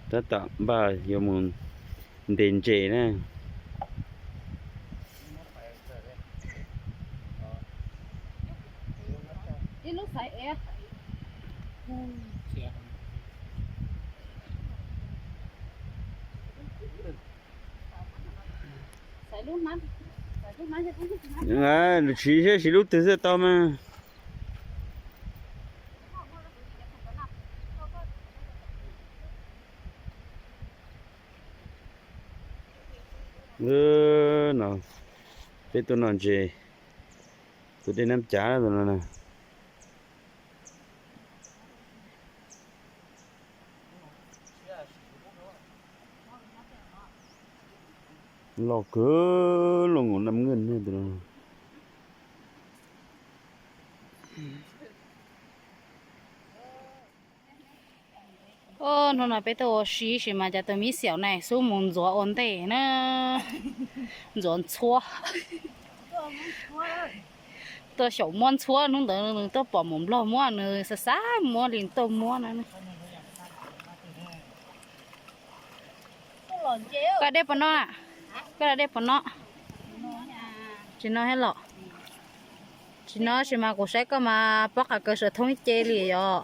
Tab tom npaj yuav mus ntes ntses na. Lub siv siab siv lub twg xwb tau mas. No, peb tuaj noj ntses, tus dej Nab Cav no na. Loj kawg, loj nkaus nas nkeej ne tus no. Hnub no peb tuaj ua si sis mas cas tus me xyaum na xub mus ntxuav ua ntej na, ntxuav ntxhuab. Tuaj xyaum muab ntxhuab, hnub ntawd nws tuaj pom mus nplog muab, nws xav xav muab li tuaj muab na. Koj dej puas no? Koj dej puas no? Tsis no thiab los? Tsis no sis mas kuv saib koj mas pob qa kaw saum thoob ib ce li yom.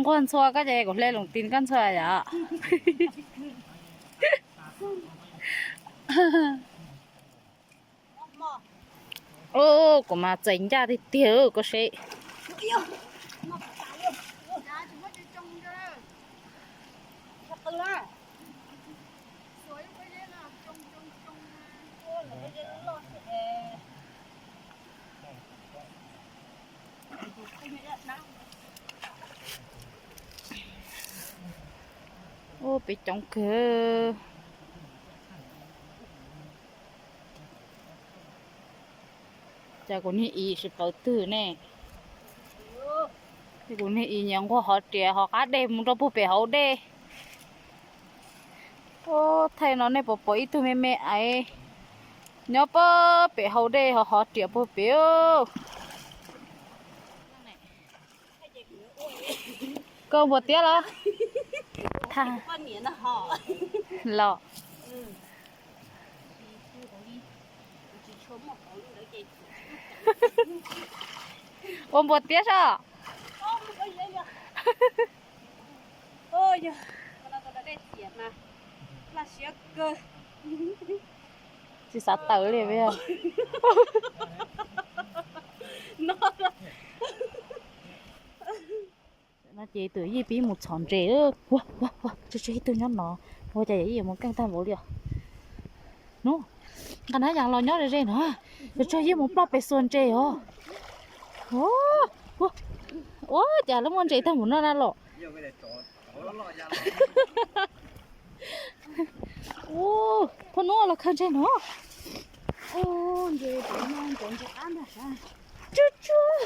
Nquag ntxhua koj ces kuv hle lus tin koj ntxhua yom. Kuv mas txais ncaj tiag tiag koj seb. Ub, peb coob kawg. Cas kuv niag i tsis pawv twg ne? Kuv niag i nyiam nquag hov riam hov qab dej mus rau puag pem hauv dej. Ub, thaij no nej puas pom ib tug me me aiv nyob puag pem hauv dej hov hov riam puag pem. Koj npua tiab los? Los. Ua npua tiab soj. Tsis xav tawm li. No ces tus yij pib mus txhom ntses. Ua, ua, ua, tsuag tsuag ib tug nyob no. Ua cas yawm yij yuav mus keej tag npaum li os. Nub, nqa nab yas los nyob ze ze no. Tsuag tsuag yij mus ploj pem xuas ntses os. Ua cas lawv muaj ntses tag npaum no na los. Ua, phoj nub los khaws ntses no. Ntses, ntses qab ntag. Tsuag tsuag.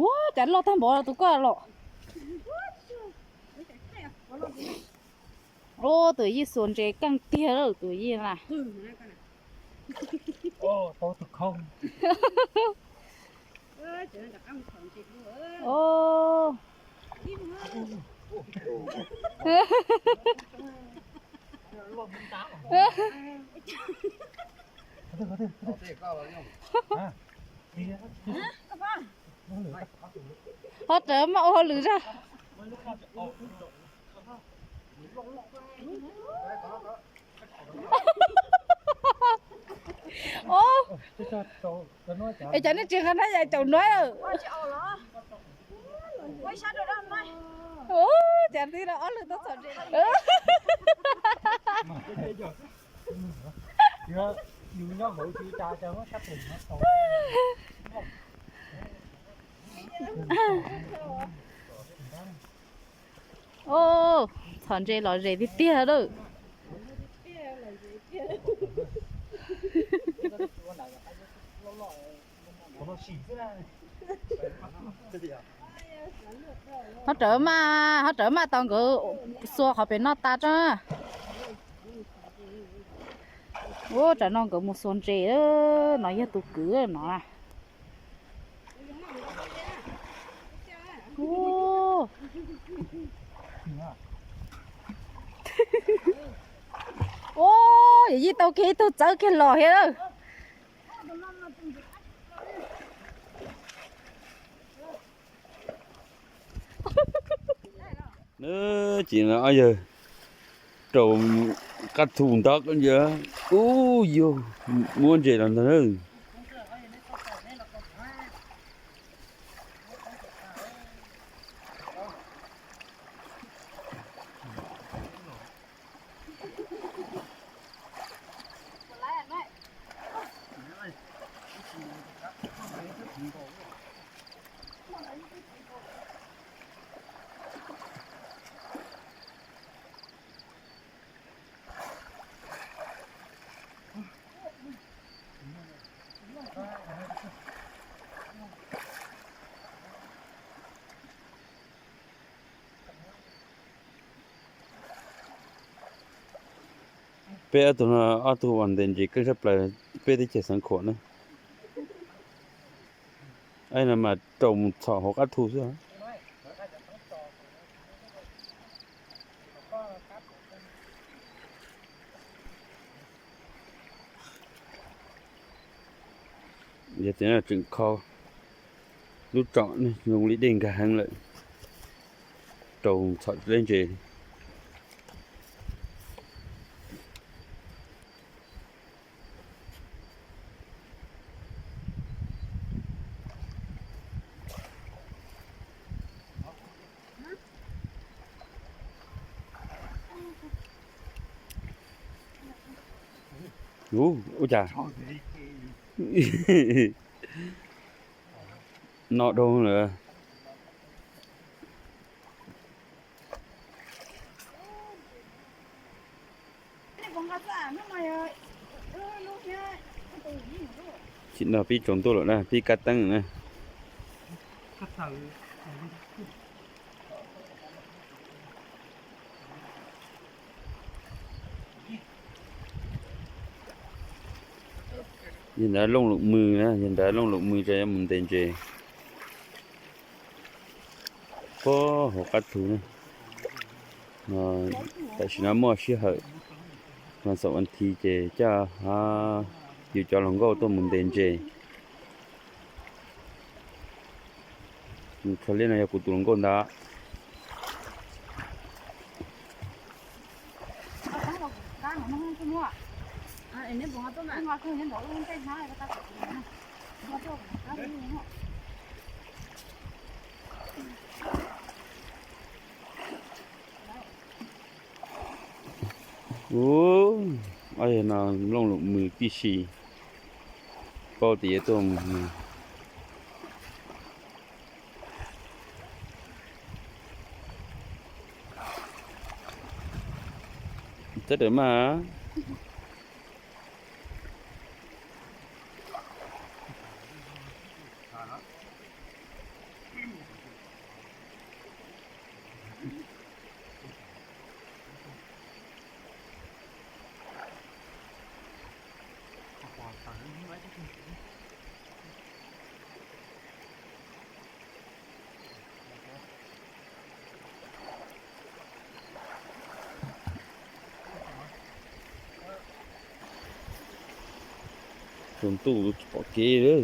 Ua cas loj tag npaum tus koj los. Ub, tus yij xuas ntses keej tiag lawm tus yij na. Ho rawv mas ua hauj lwm zog. Ub, es cov nej tsis nqa nab yas caum nuav lawm. Ub, cas tib no ob leeg tuaj txhom ntses. Ub, txhom ntses lom zem tiag tiag lawm. Ho rawm maj, ho rawm maj tau nkawd xuas qhov pem no tas rau. Ua tsam no nkawd mus xuas ntses, no yog tus kwv no. Ua, yawm yij tau kiag ib tug txawb kiag los thiab lawm. Ces ob yawg rau qab thu ntov ub yug muab ntses los ntag. Peb ob tug no, ob tug uas ntes ntses keej tshaj plaws peb teb chaws Xeev Khuam na. Aib no mas rau mus txhom hauv qab thu xwb. Yog tias tseem kho lub tsom ne zoo li dej nkag heev lawm, rau txhom leb ntses. Ub, ua cas no dhau lawm. Tsim no pib tsaus ntuj lawm na, pib kab teeb lawm na. Yog ntawd Looj Lwm Mws na, yog ntawd Looj Lwm Mws ces yuav mus ntes ntses puag hauv qab thu na. Tam sim no muaj sij hawm, vas xaum vas thiv ces coj yus cov hluas nkauj tuaj mus ntes ntses. Tus tsho liab no yog kuv tus hluas nkauj ntag. Ub, no Looj Lwm Mws tib si, paub tias yuav tuaj mus. Txawj rawm mas. Tsaus ntuj tsis pom kev li.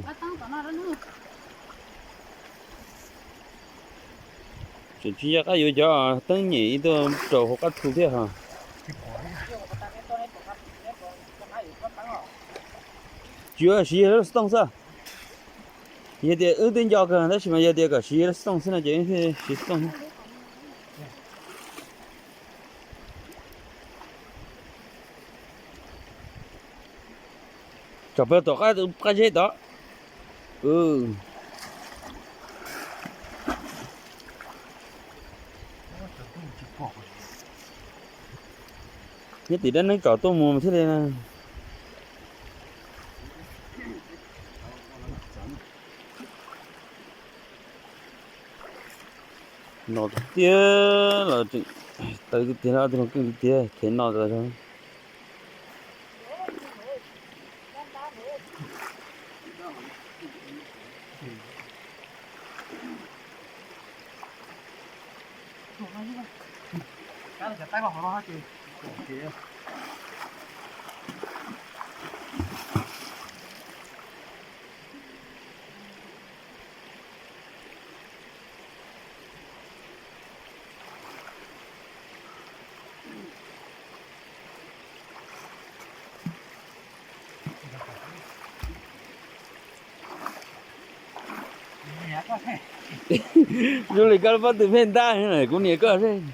Tseem tsis nco qab yuav cov teeb nyem tuaj rau hauv qab thu thiab hos. Tsis yuav siv yog lub xov tooj xwb. Yog tias wb twb nco kawg tab sis mas yog tias kom siv lub xov tooj xwb no ces wb thiaj siv xov tooj. Tsom plaws tom qab zeb tod. Nyob tim dab neeb tsom tuaj mus thiaj li na. No tiag los tseem tawv tiag tiag no, tus no keej tiag tiag, khev no tas zog. Zoo li koj lub pob tw pheej ntab, kuv niam koj xwb.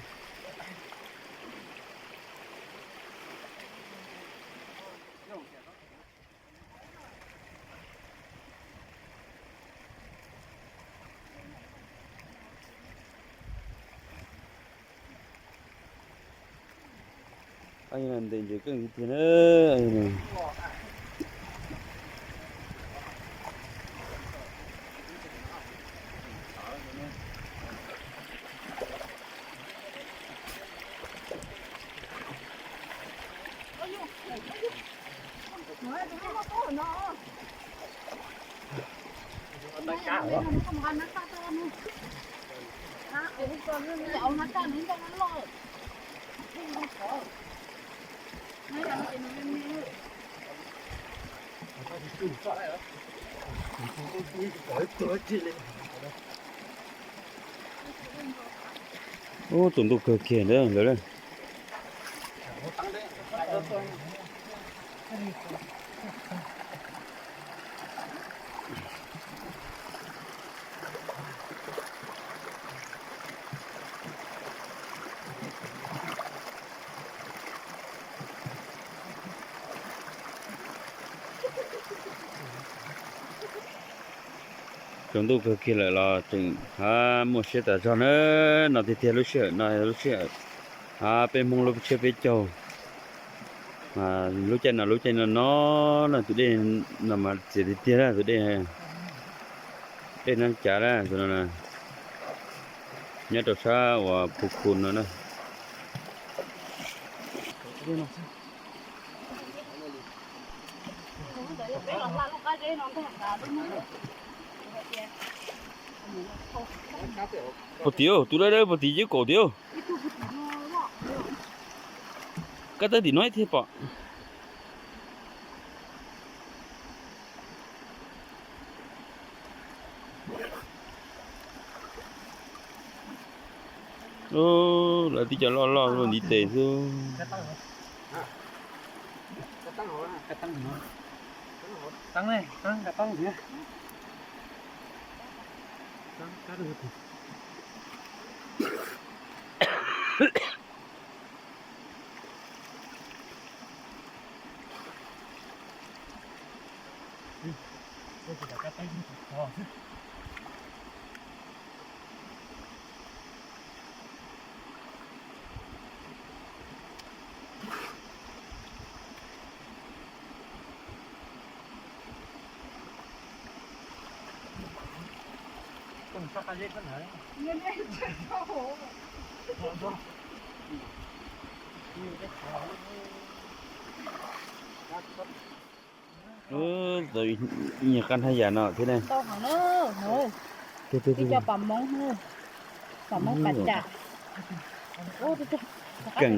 Ntes ntses keej tiag na. Ub, tsaus ntuj kawg kiag ntawd lawm. Tsaus ntuj kawg kiag lawm los tseem hab muaj siab tas zog na. No tiag tiag lub sij hawm no lub sij hawm hab peb Hmoob lub tsiab peb caug. Lub caij no lub caij no no, no tus dej no mas txias tiag tiag na, tus dej, dej Nab Cav na, tus no nyob rau sab uas Phu Khu no na. Puag tim, tus dawb dawb puag tim cwb kaum tim. Kab tawb tim no ib thiab pom. Lawv tib co loj loj luaj ntiv tes xwb. Ib nyuag qab hnab yam no thiab ne. Ib co pam Hmoob, pam Hmoob pas cas. Keej.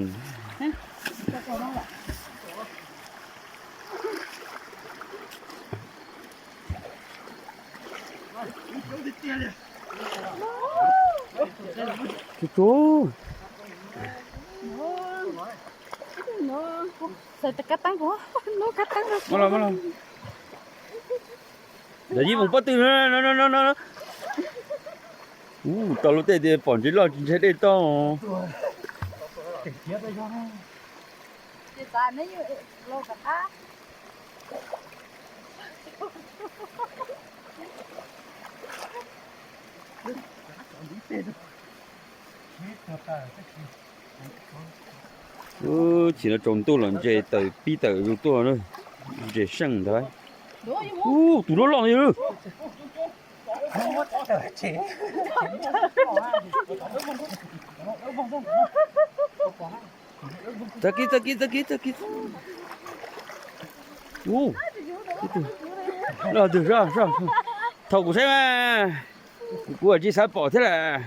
Tsuag tsuag. Xav kab teeb, kab teeb. Dav yib mus pob tw no. Ub, tau lub tej tias pom ntses loj tsis ntshai dej tau. Ub, chim no tsaus ntuj los ntses tawm pib tawm zus tuaj na. Ntses seej ntag. Ub, tus loj loj yog. Tag kis, tag kis, tag kis, tag kis. Ub, tus, tus, thaum kuv saib mas, kuv tsis xav pom thiab las.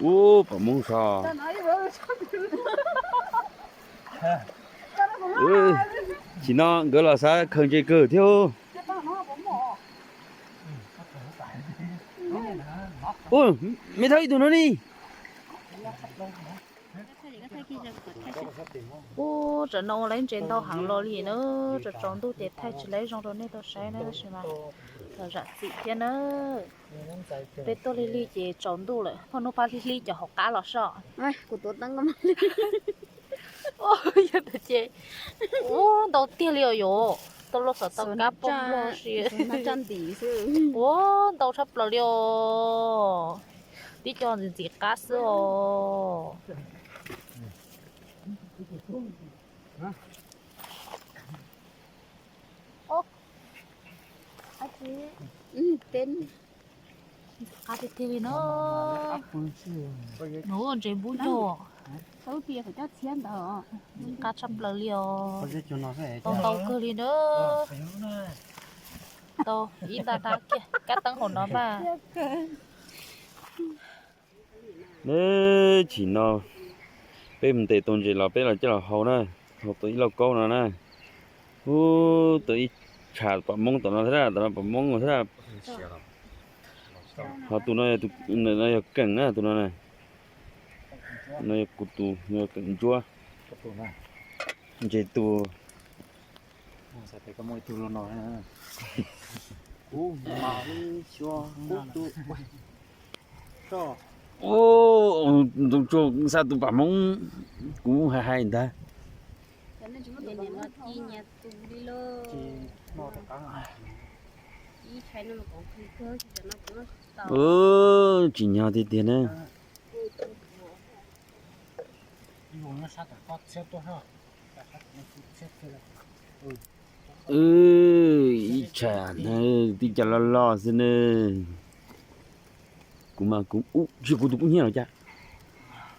Ub, pom Hmoob so. Tsis no nkawd los xav khaws ntses kawg thiab. Ub, me thawj ib tug no ni. Ub, tam no ua lawv ntses ntau heev los li na, tsaus tsaus ntuj ces thaij tsis lawv zoo rau nej tau saib na, tab sis mas tau zam txim thiab na. Peb tuaj lig lig ces tsaus ntuj lawm, poj hnub pab lig lig cov hauv qab los soj. Kuv tuav teeb ko. Yog tias ces, ub, ntau tiag li os yom, tau los xov tau kab poob nplog si. Ub, ntau tshaj plaws li os, tib co ntxim ntxim qab xwb os. Qab tiag tiag li no. Nws ua ntses npub nyuj. Qab tshaj plaws li os. Tau ntau kawg li na. Tau ib nta dab kiag kab teeb hauv no mas. Neb chim no peb mus ntes tau ntses los peb los coj los hau na, hau tau ib lauj kaub no na. Ub, tau ib tsham pom moob tom no thiab, tom no pom moob thiab. Ho tus no, no yog keem na, tus no na. No yog kuv tus, no yog keem ntsuab. Ntses tus. Ntoo tsuag xa tus pam moob, kuv hais hais ntag. Tsis nyog tiag tiag na. Ib tsham na, tib co loj loj xwb ne. Kuv mas kuv, ub, tsis kuv tus kub hnyiab los cas.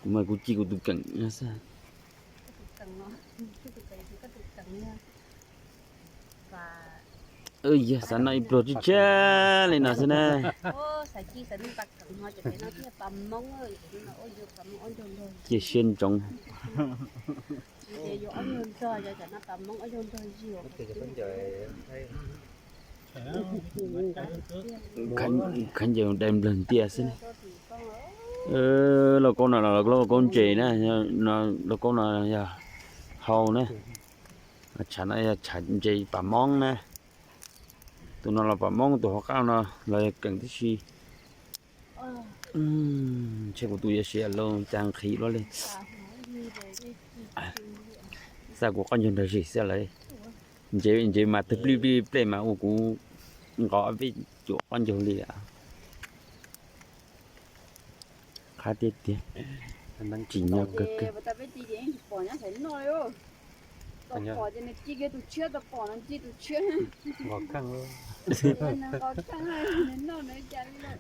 Kuv mas kuv ci kuv tus keem no xwb. Yog xav noj ib pluag tshiab tshiab li no xwb na. Cia siab ntsoov. Khav ncaws dai nplawg ntias xwb. Lauj kaub no los lauj kaub ntses na, lauj kaub no yog hau na. Tshav no yog tshav ntses pam moob na. Tus no los pam moob, tus hauv qab no los yog keem tib si. Ntshe kuv tus yuav siav los cas nqhis luaj li. Xa kuv qoj ncaug nrog zis xwb lawm. Ntses mas twb plij plij plej mas ua kuv nqos peb cuam qoj ncaug li. Qab tiag tiag, tsim nyog kawg kiag.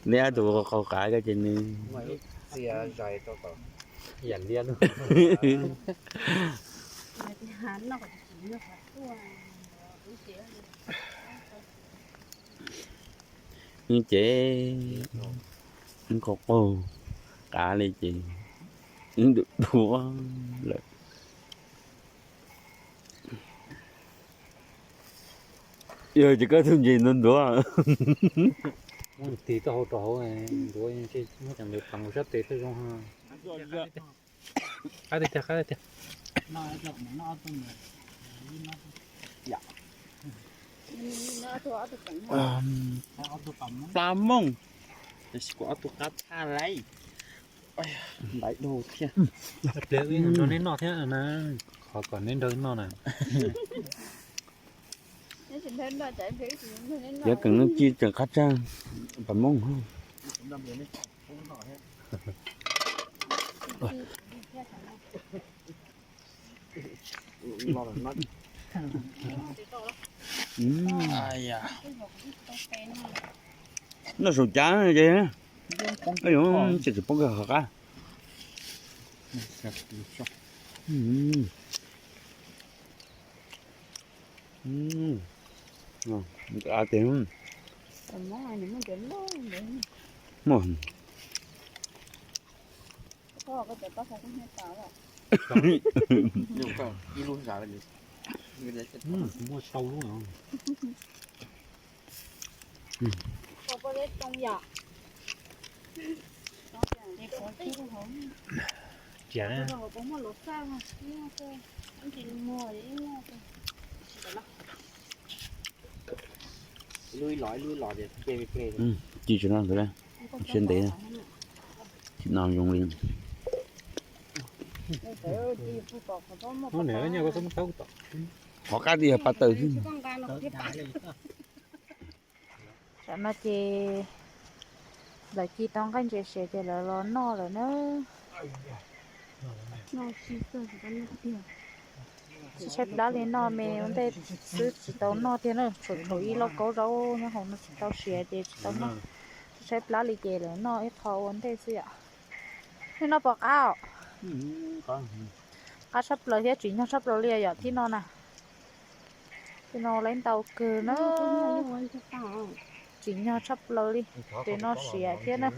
Neb ob tug qaug qav ko ces nws yam liab lub. Ces wb qaug qaug qav li ces wb ntuav ntuav lawm. Yog ces koj tus ntses ntuav ntuav. Muab tis tuaj hau rau hauv ntuav, muab cov ntawd pam sab tes thiaj zoo. Qab tiag tiag, qab tiag tiag. Pla mooj, tab sis kuv ob tug qab tshaj laiv. Ntaiv dhau thiab. Pliag wb nrog neb noj thiab na, qhov kom neb nrog wb noj na. Yog keem no ci tseem qab tshaj pam moob. Noj saum cav ces, tsis poob kiag qhov qab. Tias, muaj tau lub. Ci tsis no ntawd, no zoo li. Qhov qab tias yog pas taws xwb. Tam no ces lawv ci tau nqaij ntses siav ces lawv los noj lawm na. Tsis tshaib plab li, noj me ua ntej xwb tsis tau noj tiag na, tshuav thaum ib lauj kaub zaub nyob hauv no tsis tau siav ces tsis tau noj. Tsis tshaib plab li ces lawv noj ib qho ua ntej xwb yom. Nej noj puas qab os? Qab tshaj plaws thiab tsim nyog tshaj plaws li yom thib no na. Thib no lawv ntau kawg na. Tsim nyog tshaj plaws li. Ces noj siav thiab na.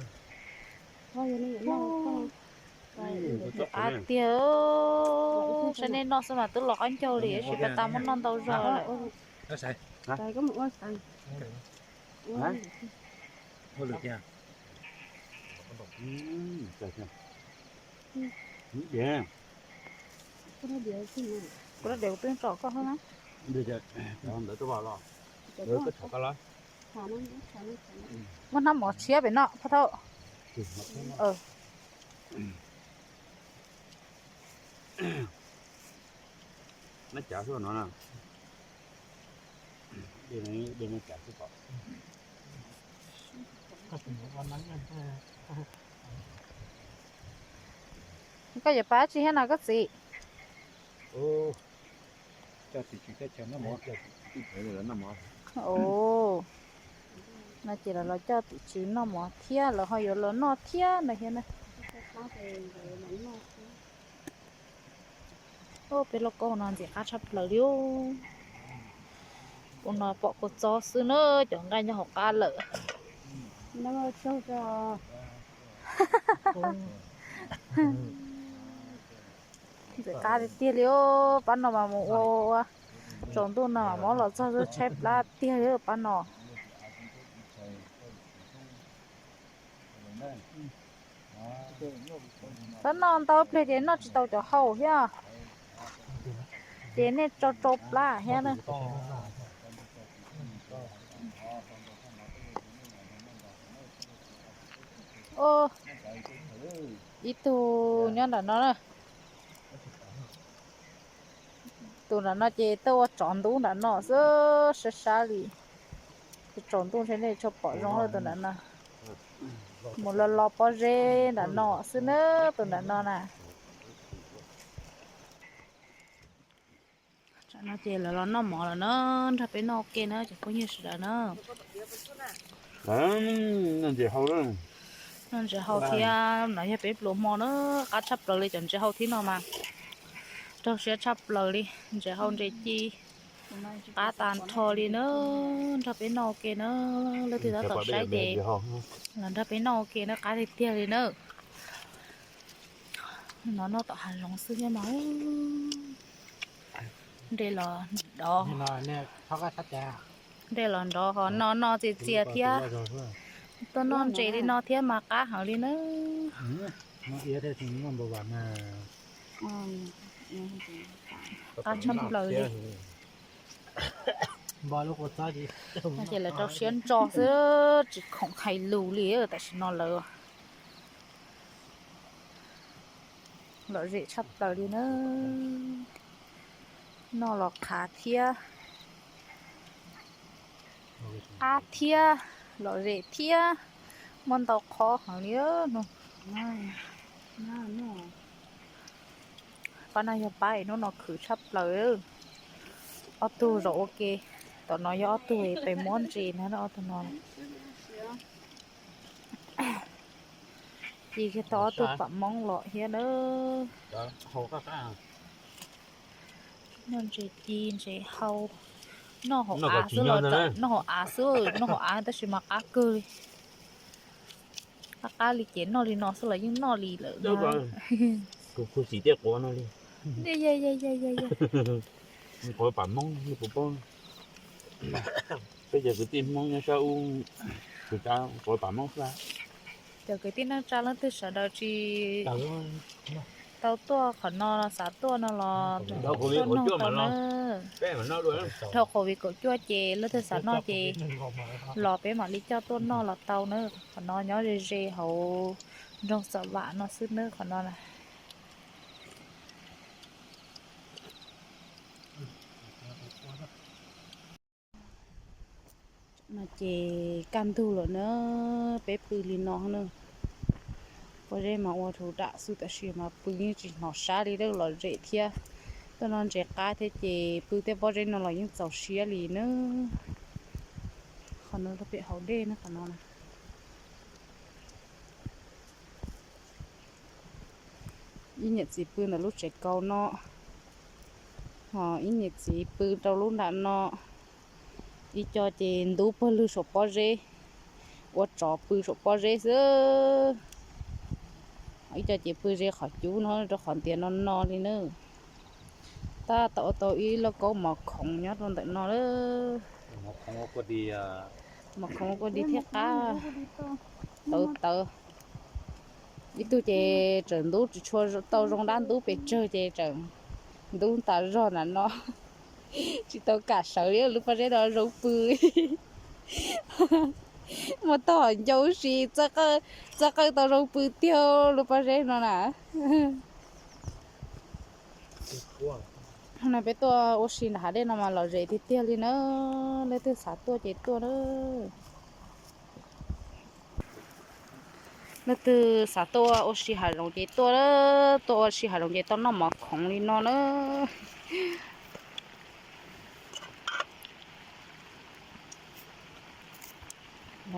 Qab tiag, saib nej noj xwb mas twb los qab ncaug li, tab sis pas tas muab noj ntau zog lawm. Kuv rab diav kuv twb tsom koj na. Muab hnab mov tshiab pem no phaj thaum. Koj yuav pab tsi thiab no koj txiv? No ces lawv los coj tim tsev noj mov thiab, lawv ho yuav los noj thiab no thiab na. Peb lauj kaub no ntxim qab tshaj plaws li. Ua no pom kua txob xwb na, cov nqaij nyob hauv qab lawm. Ntxim qab tiag tiag li. Pab no mas mus ua, tsaus ntuj no mas mus los txog tshaib plab tiag li pab no. Txhob noj ntau plig ces noj tsis tau cov hau thiab. Ces nej tsau tsau plab thiab na. Ib tug nyob nram no na. Tus nram no ces tuaj ua tsov ntub nram no xwb, sab sab li. Tus tsaus ntuj ntshe nej tsis pom zoo lawm tus nram no. Mus los los pob zeb nram no xwb na, tus nram no na. Tam no ces lawv los noj mov lawm na, nrog peb noj ua ke na cov phooj ywg sawv daws na. Noj ntses hau thiab, no yog peb pluas hmo na, qab tshaj plaws li cov ntses hau thiab no mas. Raug siab tshaj plaws li, ntses hau ntses ci qab tag nrho li na, nrog peb noj ua ke na. Leej twg tab tom saib ces los nrog peb noj ua ke na, qab tiag tiag li na. No noj tom hav zoov xwb thiab mas. Nres los nrov, nres los nrov ho no no txias txias thiab. Tuaj noj ntses li no thiab mas qab heev li na. Qab tshaj plaws li. Ces lawv rau siab ntso xwb tsis khoom hais lus li tam sim no lawm. Lom zem tshaj plaws li na. Noj los qhav thiab, qab thiab, lom zem thiab, muaj ntau qhov heev li no. Pab no yog pab es hnub no khwv tshaj plaws. Ob tug zaum ua ke, tom no yog ob tug pes muab ntses na, ob tug no. Ci kiag tau ob tug pam moob los thiab na. Noj ntses ci ntses hau, noj hauv av xwb los, noj hauv av xwb, noj hauv av tab sis mas qab kawg li. Qab qab li ces noj li no xwb los yeej noj li lawm. Quav pam moob, peb cov kwv tij Hmoob nyob sab ub, kuv cov quav pam moob xwb. Cov kwv tij neej tsa leej twg sawv daws tsis tau tuaj qhov no xav tuaj no los tuaj noj tau na. Dhau qhov viv kaum cuaj ces leej twg xav noj ces los peb mam li coj tuaj noj los tau na. Qhov no nyob ze ze hauv nroog Xam Vam no xwb na qhov no na. No ces kaj ntug lawm na, peb pw li no na. Pob zeb mas ua rhuv dam xwb tab sis mas pw yeej tsis hnov sab li, lom zem thiab. Tuaj noj ntses qab thiab ces pw tej pob zeb no los yeej txaus siab li na. Qhov no pem hauv dej na qhov no na. Ib niam txiv pw ntawm lub tsev kaus no, ho ib niam txiv pw rau lub nram no. Ib co ces ntub pawg lug saum pob zeb, ua tsov pw saum pob zeb xwb. Ib co ces pw ze qhov cub no rau qhov ntiav no no li na. Tab tom ua tau ib lauj kaub mov khoov nyob rau ntawm no lawm. Mov khoov kua dis thiab qab tawv tawv. Ib tug ces tseem ntub tsis tshua tau zoo dab ntub pes tsawg ces tseem ntub tas zog ntawm no. Tsis tau kam sawv li, lub pob zeb no zoo pw. Muaj tog ncau si, txawj qawj tau zoo pw tiag lub pob zeb no na. Hnub no peb tuaj ua si nram hav dej no mas lom zem tiag tiag li na. Leej twg xav tuaj ces tuaj na. Leej twg xav tuaj ua si hav zoov ces tuaj, tuaj ua si hav zoov ces tau noj mov khoov li no na.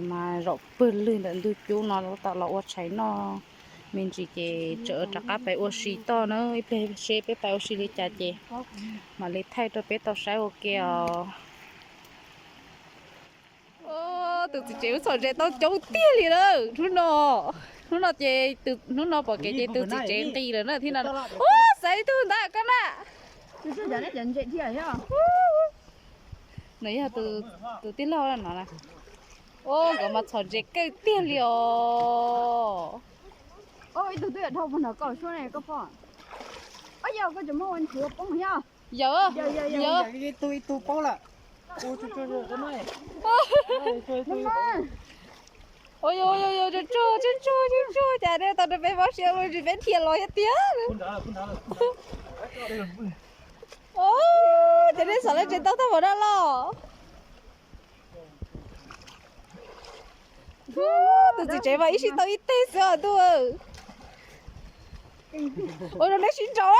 Mas zaum pawg lug ntawm ntug cub no lawv tau los ua tshais noj me ntsis ces tseem rov qab pais ua si toj na. Ib pliag seb peb pais ua si li cas ces mam li thaij rau peb tau saib ua ke os. Tus txiv tsev ub txhom ntses tau coob tiag li na. Hnub no, hnub no ces, hnub no pom kev ces tus txiv tsev nqis lawm na thiab no. Ub, xaiv ib tug ntag koj na. No yog tus tij laug no na. Ub, nkawd mas txhom ntses kawg tiag li os. Ib tug twb yuav dhau puag nram koj suab ne koj pom. Yog, ib tug ib tug paub lawm. Ua, tsuag tsuag tsuag tsuag, cas nej tau rau peb mob siab ua ntsis peb dhia los thiab tiag. Ces nej xav lawv tsev tau tag npaum no los? Tus txiv tsev mas ib sij tau ib teg xwb os ntuj. Ua rau nej sib nrau.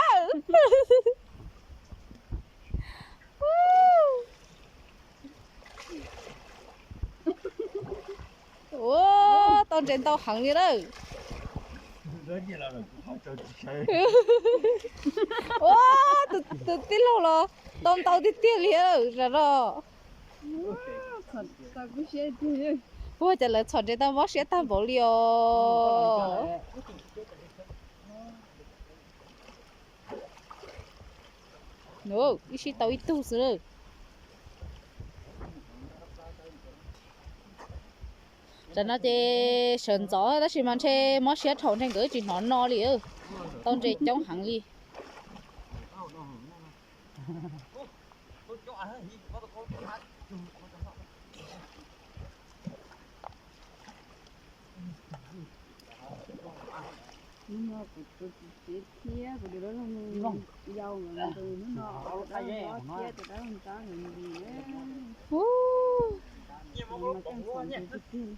Ua, tau ntses ntau heev li lawm. Ua, tus tij laug los tau ntau tiag tiag li lawm no. Ua cas lawv txhom ntses tau mob siab tag npaum li os. Ib sij tau ib tug xwb. Tam no ces sawv ntxov tab sis mas ntshe mob siab dhau ntshe nkawd tsis hnov no li. Tau ntses coob heev li. Hnub no kuv tus txiv tsev thiab kuv tus dab laug yau nkawd hnub no dab laug mob thiab tus dab laug nrab nkawd nqis.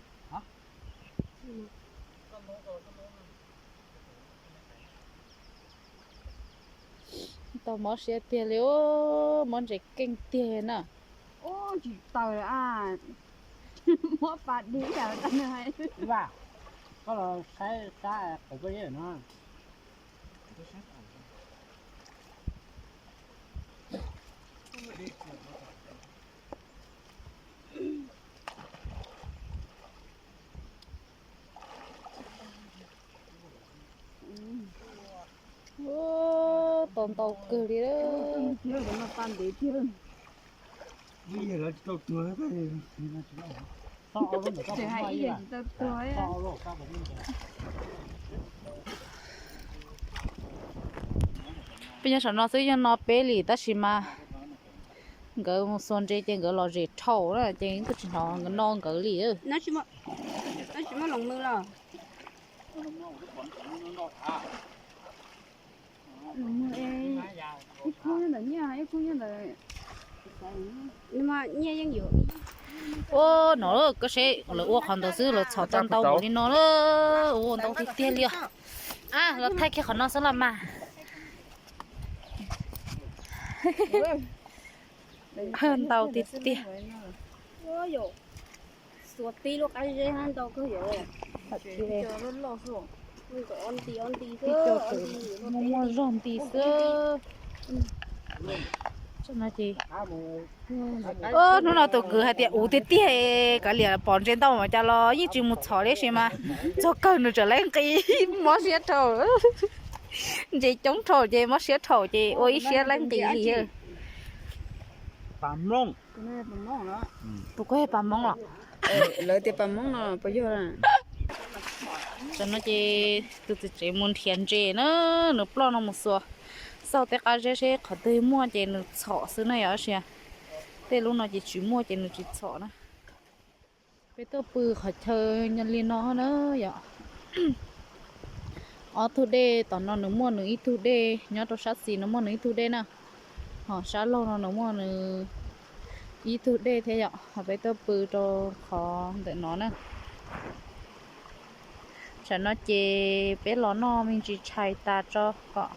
Tau mob siab tiag li, mob ntses keej tiag na. Tsis taws a, mob pas dib a. Koj los saib sab qhov koj yeb no. Tau ntau kawg li. Peb nyob saum no xwb, yog no peb li tab sis mas nkawd mus xuas ntses ces nkawd los zem dhau na ces twb tsis hnov nkawd no nkawd li. Ua no koj seb lawv ua qhov ntawd xwb lawv txhom tau ntau npaum li no na. Ua ntau tiag tiag li os. A, los thaij kiag qhov no xwb los mas. Ntau tiag tiag. Muaj muaj zog nti xwb. Hnub no tus kwv hais tias ua tiag tiag, kav liam pom ntses ntau mas cas los yeej tsis mus txhom li sis mas txog kawg nws tseem laib nqis mob siab dhau. Ntses coob dhau ces mob siab dhau ces ua ib siab laib nqis li. Tus kuj yog pas Hmoob los? Lawv tias pas Hmoob no puas yog? Tam no ces tus txiv tsev mus nrhiav ntses na, nws ploj no mus xuas xauj tej qab zeb seb qhov twg muaj ces nws txhom xwb na yom, tab sis tej lub no ces tsis muaj ces nws tsis txhom na. Peb tuaj pw qhov chaw li no na yom. Ob tug dej tom no nws muaj nws ib tug dej, nyob rau sab xis no muaj nws ib tug dej na, ho sab laug no nws muaj nws ib tug dej thiab yom. Ho peb tuaj pw rau qhov ntawm no na. Tam no ces peb los noj me ntsis tshais tas tso kom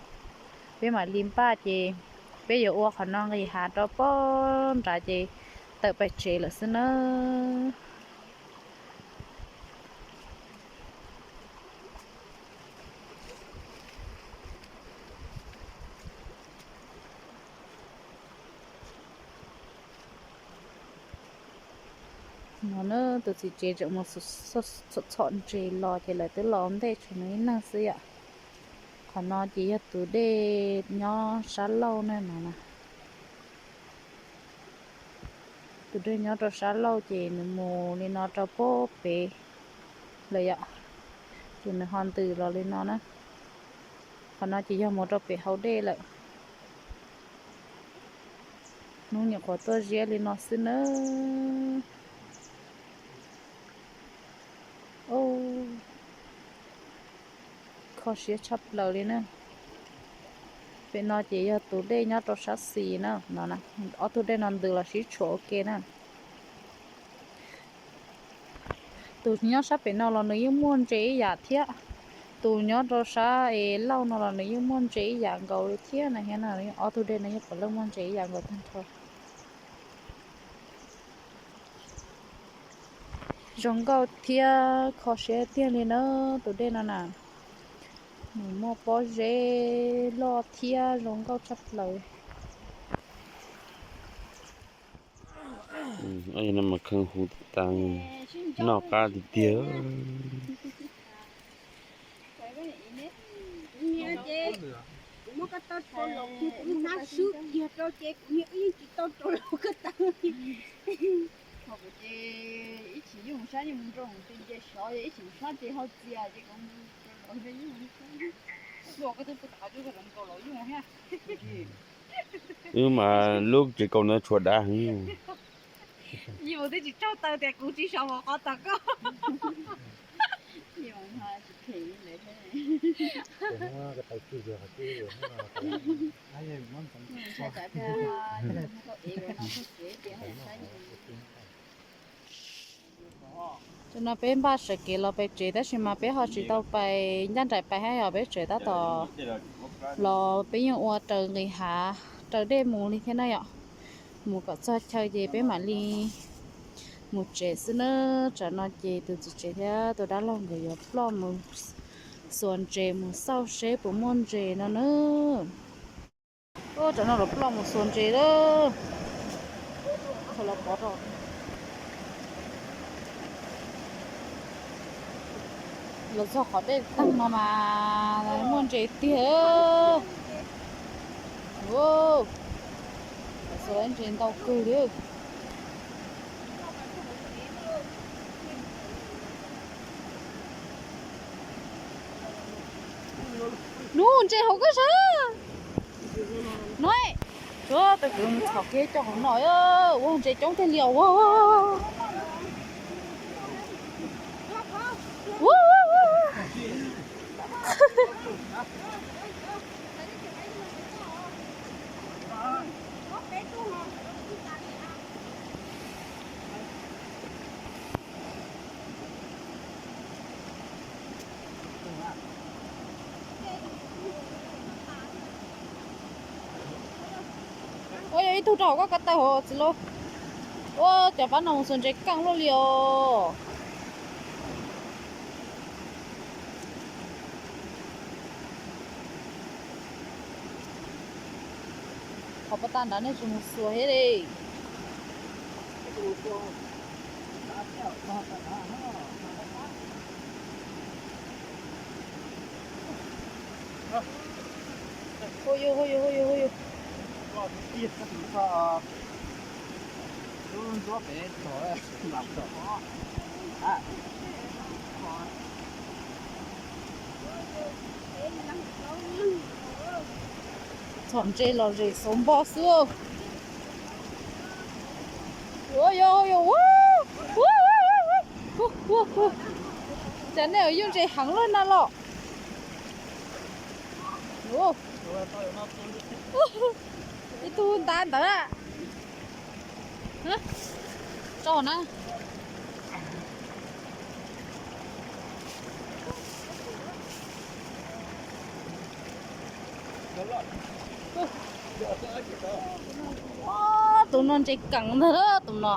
peb mam li npaj ces peb yuav ua qhov no nqis hav rau pob nrad ces tawm pem tsev lawm xwb na. No na, tus txiv tsev tseem mus txhom ntses los ces lawv twb los ntej tshuav nws ib leeg xwb yom. Qhov no ces yog tus dej nyob sab laug na no. Tus dej nyob rau sab laug ces nws mus li no rau pob pem lawm yom, ces nws ho ntws los li no na. Qhov no ces yog mus rau pem hauv dej lawm. Hnub nyuam qhuav tuaj ziab li no xwb nawb. Kho siab tshaj plaws li na. Pem no ces yog tus dej nyob rau sab xis na, no ob tug dej no ntws los sib tshuam ua ke na. Tus nyob sab pem no los nws yeej muaj ntses ib yam thiab, tus nyob rau sab es lauj no los nws yeej muaj ntses ib yam nkaus li thiab na, ob tug dej no yeej puav leej muaj ntses ib yam nkaus tag nrho. Zoo nkauj thiab kho siab tiag li na tus dej no na. Nws muaj pob zeb loj thiab zoo nkauj tshaj plaws. Mas kheej hu tas noj qab tiag tiag. Kuv muab koj tau rau los kiag, kuv hnab swb kiag rau ces kuv niam wb yeej tsis tau rau los koj tau. Ho kuv ces ib chim yeej mus sab yeej mus nroo mus ti nce sov, ib chim mus sab ces hau txias ces kuv mus rau los yeej mus sab. Koj twb pw tom qhov cub koj los nkaus los yeej thiab. Wb mas lub tsev kaus no tshuav dav heev. Yus twb tsis tsaug taw tias kuv tsis sov mus qhov tom koj. Tam no peb npaj sawv kev los pem tsev tab sis mas peb ho tsis tau pais ncaj nraim pais thiab yom, peb tseem tab tom los peb yeej ua raws nqis hav raws dej mus li thiab na yom. Mus kom txog chaw ces peb mam li Mus tsev xwb na, tsam no ces tus txiv tsev thiab tus dab laug nkawd yuav ploj mus xuas ntses mus xauj seb puas muaj ntses no na. Tsam no lawv ploj mus xuas ntses lawm. Los txog qhov dej tag no mas muaj ntses tiag. Xuas ntses ntau kawg li. Nub, ntses hauv koj sab no. Tsuav tus kwv mus txhom kiag cov hauv no, ua ntses coob tiag li os. Ua yog ib tug rau hauv koj ko taw hauv txiv lauj. Ua cov pab no mus xuas ntses kaj luaj li os. Qhov pab tag nrad nej tsis mus xuas thiab li. Hu yus, hu yus, hu yus, hu yus. Txhom ntses los zem xauv npo xwb. Cas nej yuav ntses heev luaj na los. Ib tug nta ntawd. Tso na. Tus no ntses keev ntag tus no.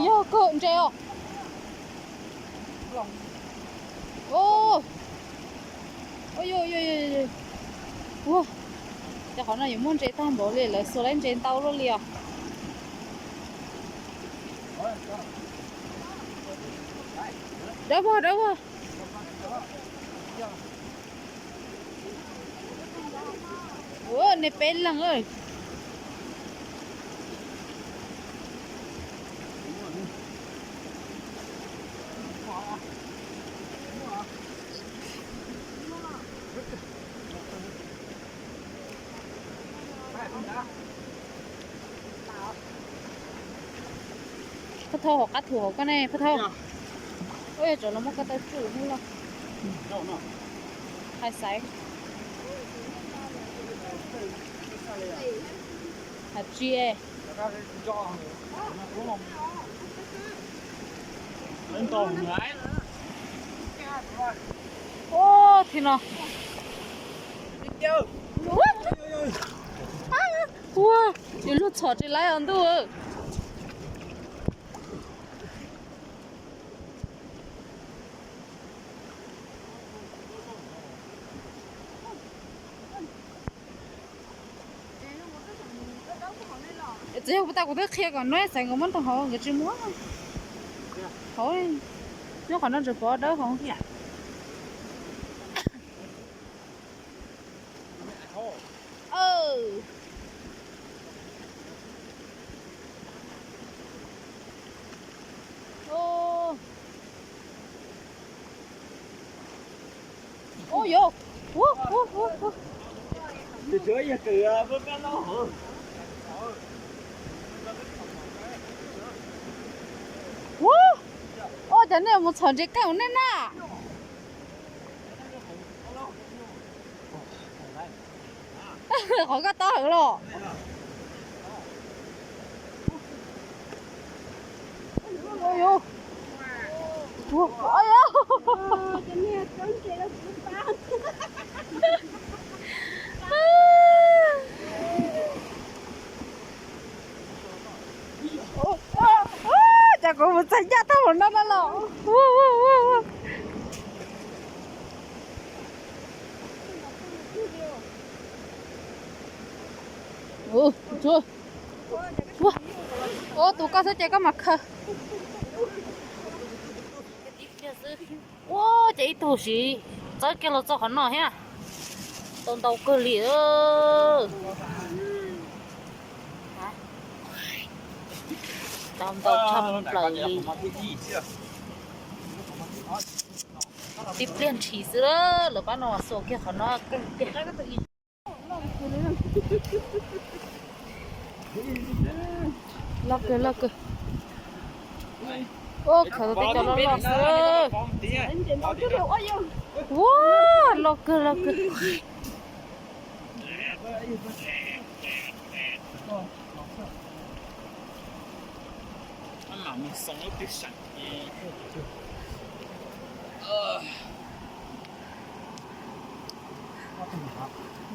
Yog kawg ntses os. Ua, ces qhov no yuav muaj ntses tag npaum li, lawv xuas lawv ntses ntau luaj li os. Dawb vog, dawb vog. Ua, nej peb leeg. Phaj Thauj, hauv qab thu hauv koj ne Phaj Thauj. Ua yog tsam no muab koj tau tsuj hnub los. Hais xaiv. Hais tsis. Ua, tsis no. Ua, yus luag txhom tsis laib os ntuj. Txiv yog puas tas kuv twb qhia kom Nuj Xaiv nkawd muab rau hauv, nkawd tsis muab. Hauv, nyob qhov no tseem pov dawb hauv. Ua, cov nej mus txhom ntses kaj nej na. Qhov koj taub hawm los. Ua, ua, ua, ua. Ua, ua, ua, cas kuv mus txog ncaj tag los no no los. Ua, ua, ua, ua. Ua, ua, ua, tus koj xwb ces koj mam khaws. Ua, ces ib tug siv txawb kiag los txog qhov no thiab. Tau ntau kawg li. Tau ntau tshaj plaws li. Tib pliag ntshis xwb, lawv pab no xuas kiag qhov no kawg tiag. Loj kawg loj kawg. Ua, khaws tau tej cov loj loj xwb. Ua, loj kawg loj kawg.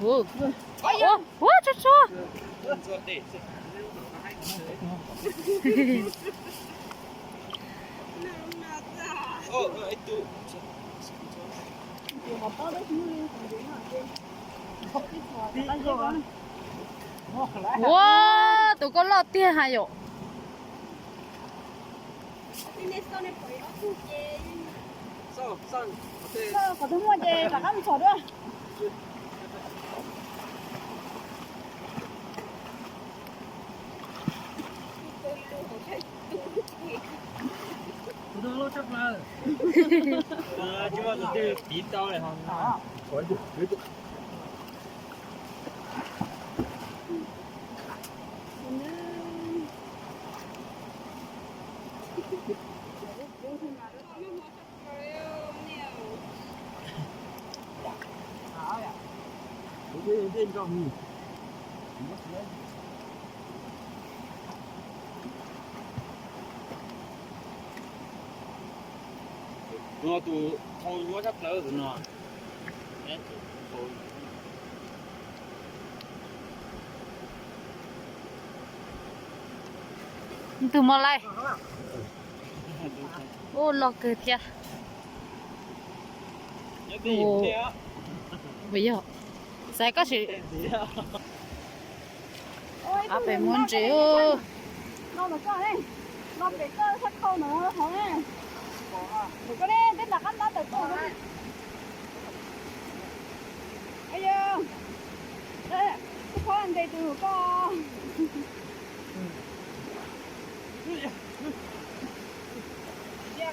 Ua, ua, tsuag tsuag. Ua, tus koj loj tiag ha yom. Qhov twg muaj ces rov qab mus txhom dua. Tus no tus thau nyuaj tshaj plaws tus no. Tus mos lais. Ua, loj kawg thiab. Ua, yog xaiv koj sim. Ab, pem muab ntses.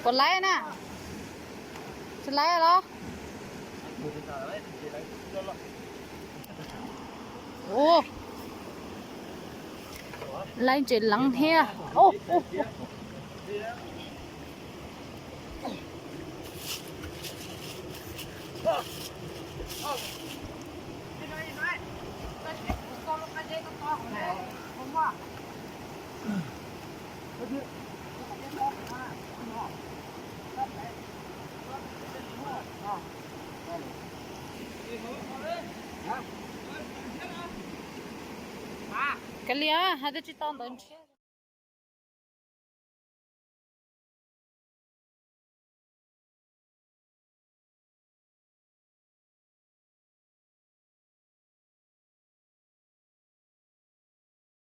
Puas laib na? Tsis laib los? Ua, laib ntses leev thiab. Kav liam, hais tias tsis tau ntawd ntshe.